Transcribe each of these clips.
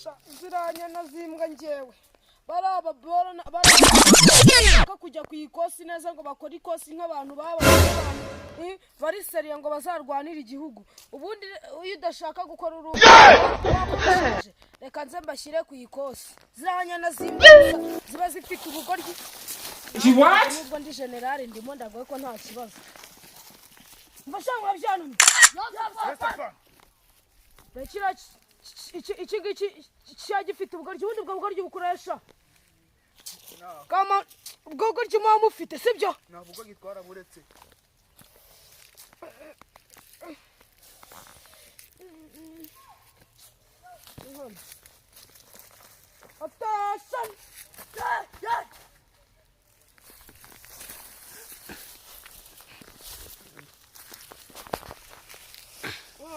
Sha, ziriya nyana z'imbwa, ngewe bari ababora bashaka kujya ku ikosi neza ngo bakore ikosi nk'abantu babaye abantu bari sérieux ngo bazarwanire igihugu. Ubundi iyo udashaka gukora urugo wakoresheje, reka nze mbashyire ku ikosi. Ziriya nyana z'imbwa gusa ziba zifite ubugoryi. Nubwo ndi generale, ndimo ndagoye ko nta kibazo. Mfasha mwabyana. Kiriya iki ngiki kiba gifite ubugoryi. Ubundi ubwo bugoryi bukoresha kama ubwo bugoryi muba mufite, sibyo? Ntabwo ubwo gitwara buretse. Attention! Yeah.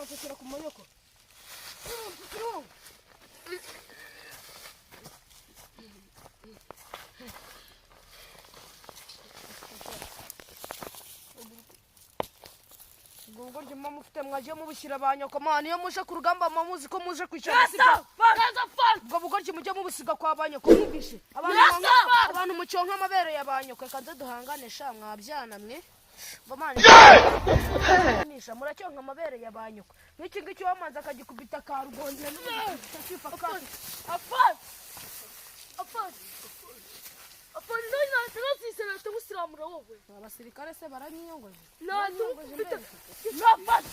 Mfukira ku manyoko. Mfukira wowe. Ubwo bugoryi muba mufite mwagiye mubushyira ba nyoko, man. Iyo muje ku rugamba muba muzi ko muje kwicara, sibyo? Ubwo bugoryi mujye mubusiga kwa ba nyoko, mwumvishe? Abantu abantu mucyonka amabere ya ba nyoko. Reka nze duhangane sha, mwabyana mwe. Mani nisha muracyonka amabere ya ba nyoko. Nk'iki ngiki wamanza akagikubita karugongera n'ubundi kifa ka Afan! Afan! Afan, none nahita ngusiramura wowe. Abasirikare se baranyiyongoje? Nahita Baranyiyongoje ngukubita. mbere. Afan!